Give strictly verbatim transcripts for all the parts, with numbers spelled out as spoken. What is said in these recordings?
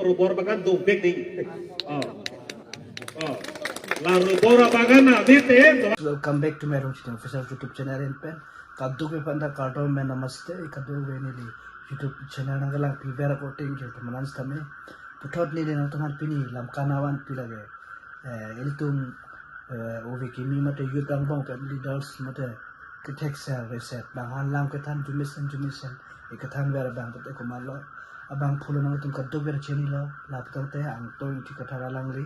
Rubber bagan dovek dei. Oh. Oh. La rubber bagan na dei te. Welcome back to my Rongchiteng Official YouTube channel in pen. Kadokave aphanta kardom pen namaste. Kadokave neli YouTube channel nangkelangpi bera koting ke teman setame. Puthot neli nangtumphan pini lam kanawan pi lake. Eh, ilitum eh, ove kimi mate youth angbong pen leaders mate kethek ser reset bang han lam kethan jumisen jumisen ikethan ver bang pute komatlo abang phulo nangtum kadokave chinilo lapu tangte Angtong Ingti Kathar alangli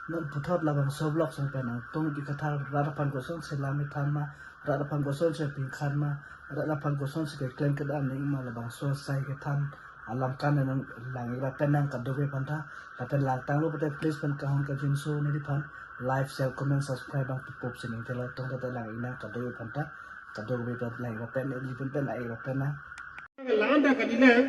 non puthot labangso vlog song pen Angtong Ingti Kathar rat aphan kosonsi lam kethan ma rat aphan kosonsi pingkhan ma rat aphan kosonsi keklem kedam ning ma labangso asai kethan alam kan nanglang ira pen nang kadokave aphanta lapen langtanglo pute please pen kahon kajinso neliphan like, share, comment, subscribe bang pupop sining telo tong kata lang inang kadokave aphanta kadokave aphanta lang ira pen neli pen pen lang ira pen na. Landa kadilang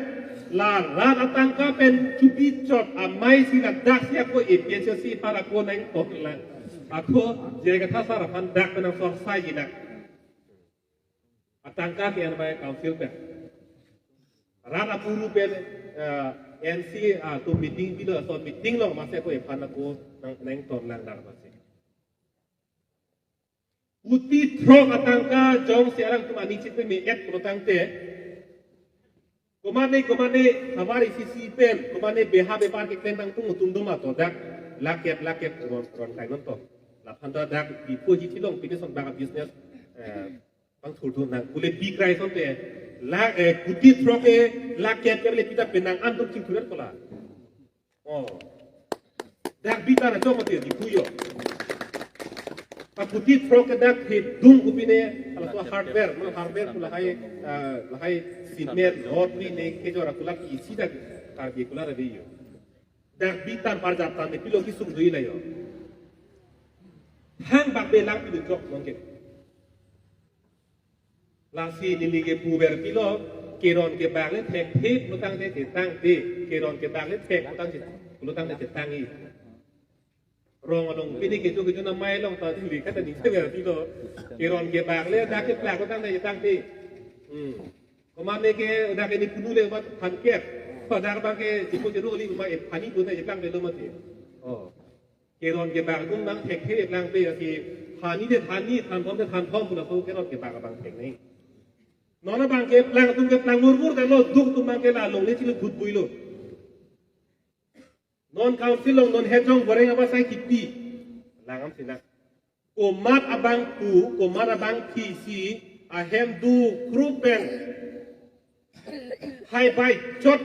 la rat atangka pen chupi chot amei si ladak si ako A P H L C para ko nang tok lang. Ako jai katha sar aphan dak pen nang sor sai jinak. Atangka ke anbai council pen. Rat apuru pen eh, N C atum meeting pilo so meeting long mase ko ephan ako nang nang ton lang dar mase. Kuti throk atangka jongsi alangtum aning chit pen me-et pulo tangte. Komane komane hamari sisi pen komane beha bepar keklem tangtung utum doma to dak lakep lakep ron ron kai non to. Laphanta dak ipo ji thilong pini son bang business eh, pangthurdun nang pule bikrai sonte la eh, kuti throk ke lakep ke le pita penang antum chingthuret kola. Oh. Dak bitan ajo mati di puyo. Pakuti throk ke dak he dung kupine ala so hardware, ma hardware ku lahai eh, lahai cement, rod ni ne kejor aku laki isi dak Karbi kula rabi yo. Dak bitan parjap tan ni pilo kisung dui la yo. Hang bak belang pidu throk nongke. Lasi neli kepu ver pilo, keron kebak le thekthe pulotangte chetangte, keron kebak le thek pulotangte chetang i. Rong along pini kecho kecho na mai long ta thili kata ning se ver pilo, keron kebak le dak keplak pulotangte chetangte. Hmm. Komane ke dak ke ni punu le bat phan kep. Pada bang ke jipo jeru li ma e phani pulotangte chetangte lo mati. Oh. Keron kebak atum bang thekthe lang pe si thani de thani thanthom de thanthom puna so keron kebak abang thek nai. Non abang keplang atum keplang murmur ta lo duk atum bang ke la longle chili gut builo. Non council long non hejong goreng abang sai kipi. Langam sina. Komat abang pu, komat abang phi si, ahem dukru pen. Hai bai chot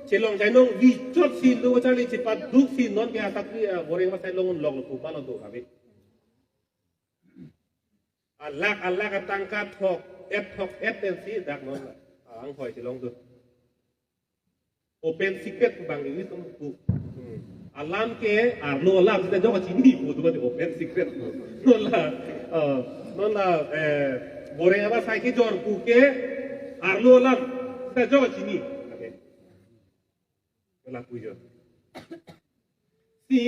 chelong jainong vi chot si lo charli chepaduk si non ke asakri eh, goreng masai long lok lo puma lo do kami. Alak alak atangka thok et thok et pen si dak non anghoi chelong do. Open secret bang English tum pu. Hmm. Alam ke arlo alam sita jok chini pu tu open secret pu. Non la, eh, non la, eh, goreng abang sai kejor pu ke arlo alam sita jok chini. Okay. Kala pujo. Si,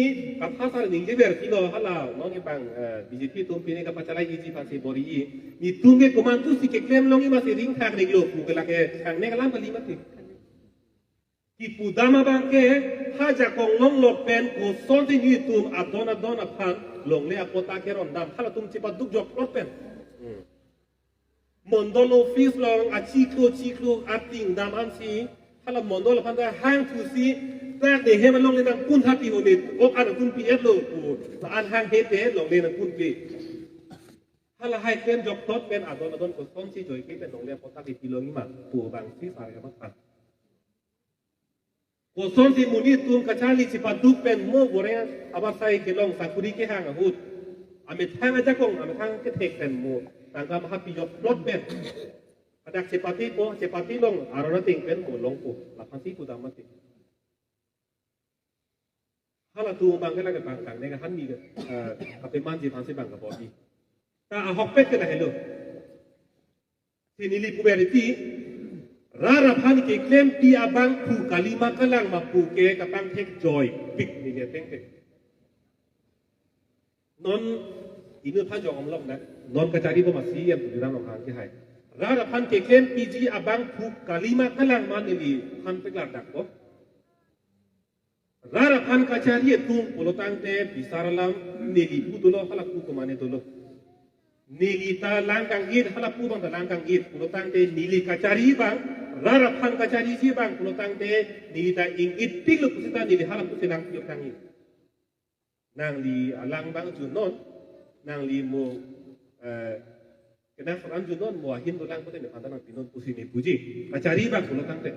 katha sar ningje ver kilo hala, non ke bang, eh, B J P atum pine kapachalai iji pasi bor-i. Netum ke komantu si keklem long i masi ringthak ringlo pu ke lake, kangne kalam kali mati. Kipudam abang ke, ha jakong long lo pen kosonsi netum adon adon aphan longle apota kerondam halatum chepaduk jok plot pen. Hmm. Mondol office long achiklo chiklo ating dam ansi, hala mondol aphan ta hang thusi, tak de hem longle nangkun hati honit, ok an kunpi et lo pu, ta an hang hete longle nangkunpi. Hala hai klem jok plot pen adon adon kosonsi joike pen longle apota kepi long i ma, pu bang si sar ya bang. Kosonsi monit atum kacharli chepaduk pen mo goreng abang sai kelong sakuri kehang ahut. Amethang ajakong, amethang kethek pen mo. Tangka mahapi jok plot pen. Hadak chepati po, chepati long, arona ting pen mo longpo. Laphan si pudam mati. Halatum bang ke lake bang tang, neka han mi ke, eh, kapemanji aphan si bang kabor-i. Ta ahokpet ke na helo. Si neli puber iti, rat aphan keklempi abang pu kalima kalang ma pu ke kapangthek joipik neli ateng ke. Non inut ha jong omlok na, non kachari bo masi yang tujuran ong hang ke hai. Rat aphan keklempiji abang pu kalima kalang ma neli han peklar dak bo. An kachari atum pulotangte bisar alam neli pu dolo, hala pu komane dolo. Neli ta lang kang-it, hala pu abang ta lang kang-it pulotangte neli kachari abang, rat aphan kachariji abang pulotangte neli ta ing-it pik lo pusita neli hala pusi lang pi kang-it. Nangli alang abang junon, nangli mo, eh, kenang soran junon, mo ahin dolang pute ne panta nangpinon pusi ne puji. Kachari abang pulotangte.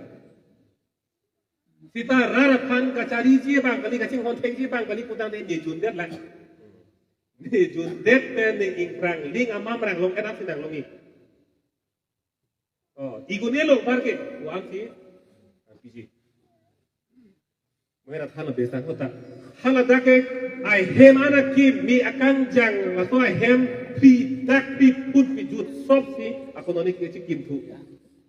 Sita rat aphan kachariji abang kali, kachinghon thekji abang kali putangte ne jundet lang. Ne jundet pen ne ingprang ling amamrang long enak sinang longi. Oh, igun-e long parke, pu-an si, ah, piji. Mengenat hala besang kota. Hala dak ke, ahem anak kimi akangjang, laso ahem pri dak pri pun pi jut sop si, ako noni ke chikim thu.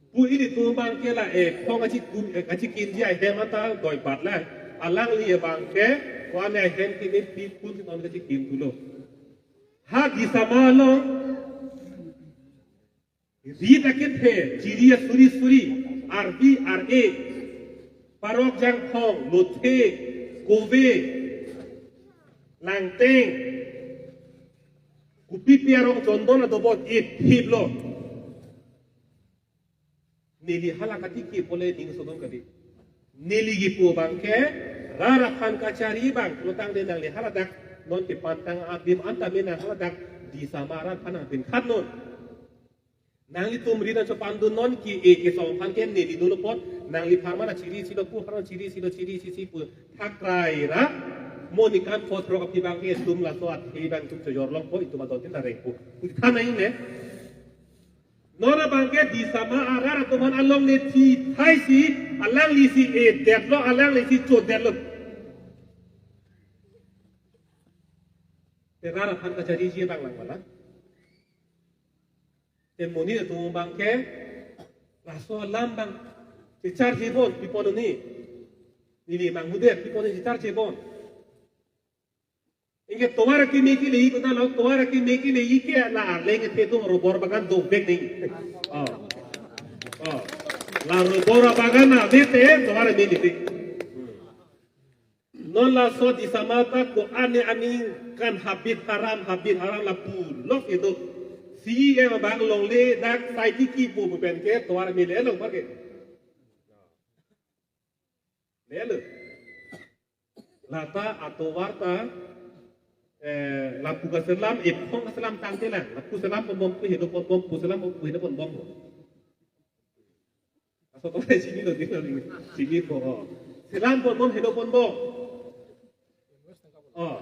Pu ilitum abang ke la, eh, phong achikum, eh, achikim ji ahem anta doi bat lang. Alangli abang ke, ko-an ahem kimi pri pun si non ke chikim thulo. Ha Disama along, rit akethe, chiri asuri suri, arbi ar-e, parok jangphong, lothe, kove, langteng, kopipi arong chondon adobot ithip lo. Neli hala katiki pole ning sodon kali. Neli kipu abang ke, rat aphan kachari abang, pulotangte nangli hala dak, non kepantang adim anta me nang hala dak, Disama rat aphan nangpinkhat non. Nanglitum rit an chopandun non ke e kesong aphan ke neli dolo apot, nangli pharman achiri si lo pu, pharman chiri si lo, chiri si si pu, thak rai ra, mo nikan phot rok api abang ke itum laso athe abang itum chojor longpo, itum adon tin ta rengpo. Pu than nai ne. Non abang ke Disama arat atum aphan along ne thi thai si, alangli si edet lo, alangli si chodet lo. Te rat aphan kachariji abang lang mala. Te monit atum abang ke, laso alam abang, checharji bon, pi pononi. Neli manghudet, pi pononi checharji bon. Anke tovar akimi keleji kona lo, tovar akimi keleji ke la arleng athe atum rubber bagan dovek nangji. Oh. Oh. La rubber bagan na mete tovar akimi keleji. Non laso Disama ta ko-an ne aning kan habit haram, habit haram lapu lok itu. C E M abang longle dak sai tiki pu pu pen ke tovar mele long parke. Lelo. Lata atovar ta, eh, lapu kaselam, ephong kaselam tangte lang. Lapu selam ponbom, pu hedo ponbom, pu selam pu hedo ponbom. Aso to chini lo, chini lo, chini po. Selam ponbom, hedo ponbom. Oh.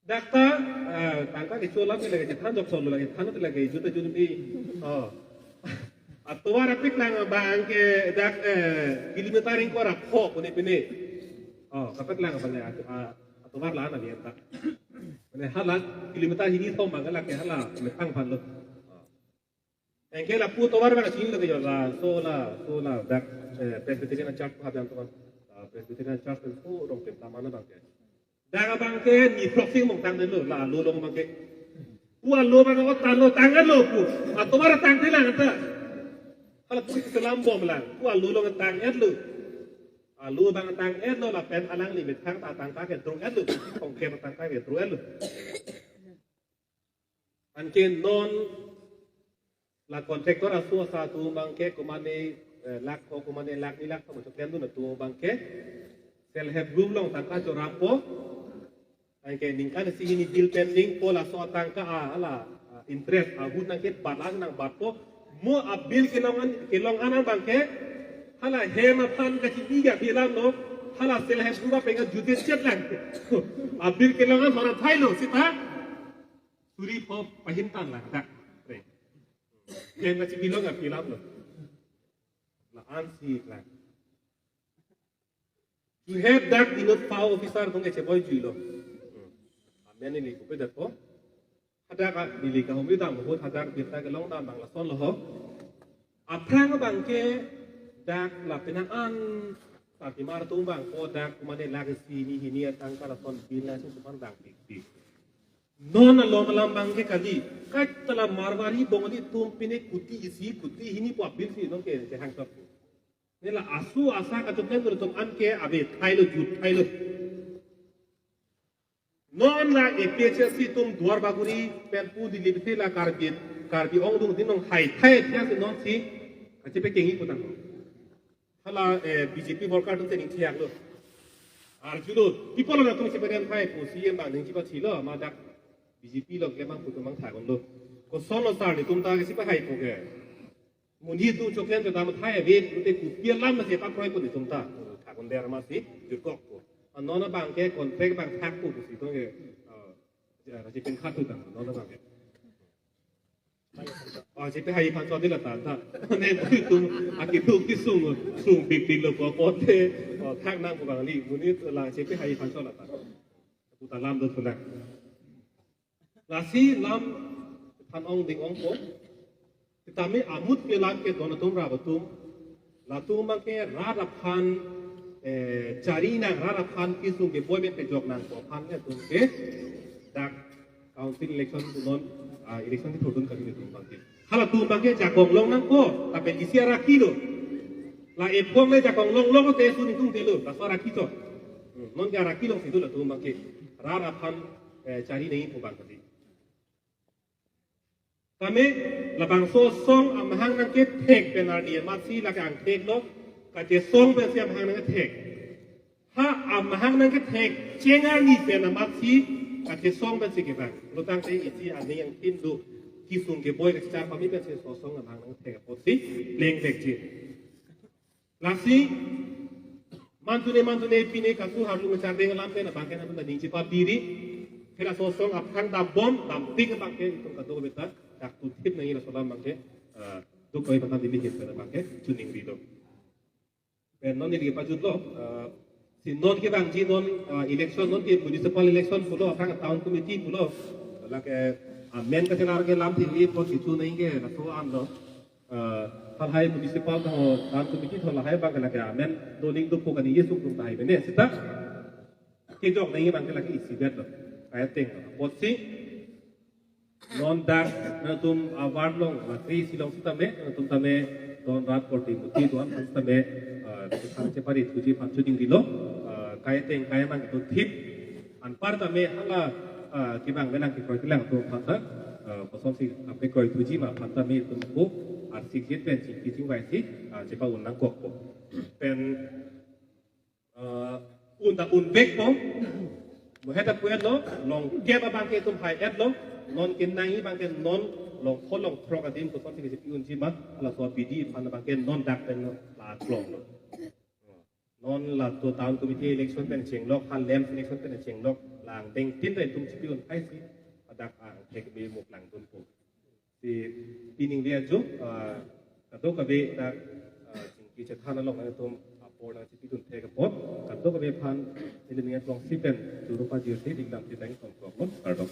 Dak ta, ah, tangka kecho alam ke lake chethan jok solo lake than lake juta juta pi. Oh. Atovar apik lang abang ke dak, eh, kilometer ingkoi ra pho pune pine. Oh, kapek lang abang ya, ah, atovar la na biar ta. Mane hala kilometer hini thom abang lake hala metang phan lo. Oh. Anke lapu tovar abang chini lo ke jo laso laso la dak, eh, Presbyterian Church pu habang tovar. Ah, Presbyterian Church pen pu rong pen taman abang ke. Dak abang ke ni proxy mong tanglo la alo long abang ke. Pu alo abang o tanglo tanglo pu. Atovar tangte lang ta. Hala pu selam bom lang. Pu alo long tang-etlo. Alo abang tang-etlo lapen alangli methang ta tangka ke drong-etlo. Kongke tangka ke drong-etlo. Anke non la contractor aso asa atum abang ke komane, eh, lakh ko komane lakh ni lakh ko choklemdun atum abang ke self help group along tangka chorappo. Anke ningkan isi hini bill pending po laso atangka a, hala, ah, interest ahut nangke balang nangbatpo. Mo a bill kelong an, kelong an abang ke hala hem aphan kachibi ga bilang lo, hala self help group apenga jute chet lang. A bill kelong an hora thai lo sita. Suri pho pahin tan lang dak. Re. Yang kachibi long api lam lo. La-an si lang. Ju het dak inut pau officer atum ke cheboi juilo. Amen neli kupe dak ko. Hadak a neli kahumri dam ahut hadak birta kelong dam abang lason lo ho. Aphrang abang ke dak lapen an sarpimar atum abang ko dak mane lakh isi hini hini atangka lason bill lason supan dang pikpik. Non along alam abang ke kali. Kaita la Marwari Bongali atum pine kuti isi kuti hini pu a bill si non ke, ke hang sap. Nela asu asa kachoklen tum an ke ave thailo, jut thailo. Non la A P H L C atum Duar Bagori pen pu Dili bisi la Karbi, Karbi Anglong adim along hai thai thia si non si kachepe kengji putang. Hala, eh, B J P worker atum te ning thiak lo. Arjulo, people atum chepadam thai pu C E M abang ning chepathilo, ma dak B J P along klemang pu atum abang thakon lo. Koson lo sir, netum ta kachepahai po ke. Monit atum choklen ta dam thai ave, pute kopi alam ma chepakroi po netum ta. Thakon der ma si jutkok po. Anon abang ke contract abang thak po pusi tong ke, eh, raji pen khat tu tang, non abang ke. Oh, chepahai aphan chot di la ta ta. Ne tum akiduk kisung, sung big big lo ko ko te. Oh, thak nang ko bang li, monit la chepahai aphan chot la ta. Tu ta lam do thunak. Lasi lam than ong ding ong ko. Titame amut ke lam ke don atum rap atum. Latum abang ke rat aphan, eh, chari nang, rat aphan kisung keboi pen pejok nang ko aphan ke atum ke dak council election pu non, ah, election kethurdun kali atum abang ke. Halatum abang ke jakong long nang ko, tapi isi araki lo. La ephong le jakong long long te su netum te lo, laso araki chot. Hmm, non ke araki long si do latum abang ke. Rat aphan, eh, chari nangji pu abang kali. Tame labangso asong amahang nangkethek pen arni amatsi lake angthek lo, kachesong pensi amahang nangkethek. Ha amahang nangkethek cheng arni pen amatsi kachesong pensi kevang. Lo tangte isi aning angthin do, kisung keboi kachechar pame pensi laso asong amahang nangkethek apotsi plengvekji. Lasi, mantune mantune pine kasu harlu ngechardeng alam pen abang ke nangtum ta ning chepabiri. Hela laso asong aphan dambom, dampik abang ke itum kadokave ta dak tu thip nangji laso alam abang ke, eh, duk koi patan dili hit pen abang ke chuning rilo. Pen non neli pajutlo, eh, si non kevangji non, eh, election non ke municipal election pulo, aphrang town committee pulo, lake, eh, amen kachelar ke lam thili po kichu nangji ke laso an lo. Eh, halahai municipal tho, town committee tho lahai abang ke lake amen doning dopo kani yesuk tum tahai bene sita. Kejok nangji abang ke lake isi bet lo. Kaiteng lo. Apotsi non dak nangtum award along, matri silong sitame, nangtum tame don rat korte muti don sitame, eh, kethang chepari thuji aphan chuning rilo, eh, kaiteng kai mang tu thip, anpar tame hala, eh, kevang menang kekroi kelang atum aphan ta, eh, kosonsi ap kekroi thuji ma aphan tame itum ko arsik jet pen chingki chingvaisi, eh, chepa-un nangkokpo. Pen, eh, un ta unvekpo. Mo heta pu-etlo, longkep abang ke itum hai-etlo, non kenangji abang ke non longkho longthrok adim kosonsi kechepi-unji ma, halaso abidi aphan abang ke non dak pen non la klonglo. Non la to town committee election pen chenglok, ha LAMPS election pen chenglok, la angdeng tin ta itum chepi-un thaisi, hadak angthek me mo klangdunpo. Si pining dia jo, ah, kadokave dak, ah, chingki chethan along nangtum apor nangchepidun thek apot, kadokave aphan ili ningat longsi pen juru pajirsi dingdam si dang tongkrok lo, kardom.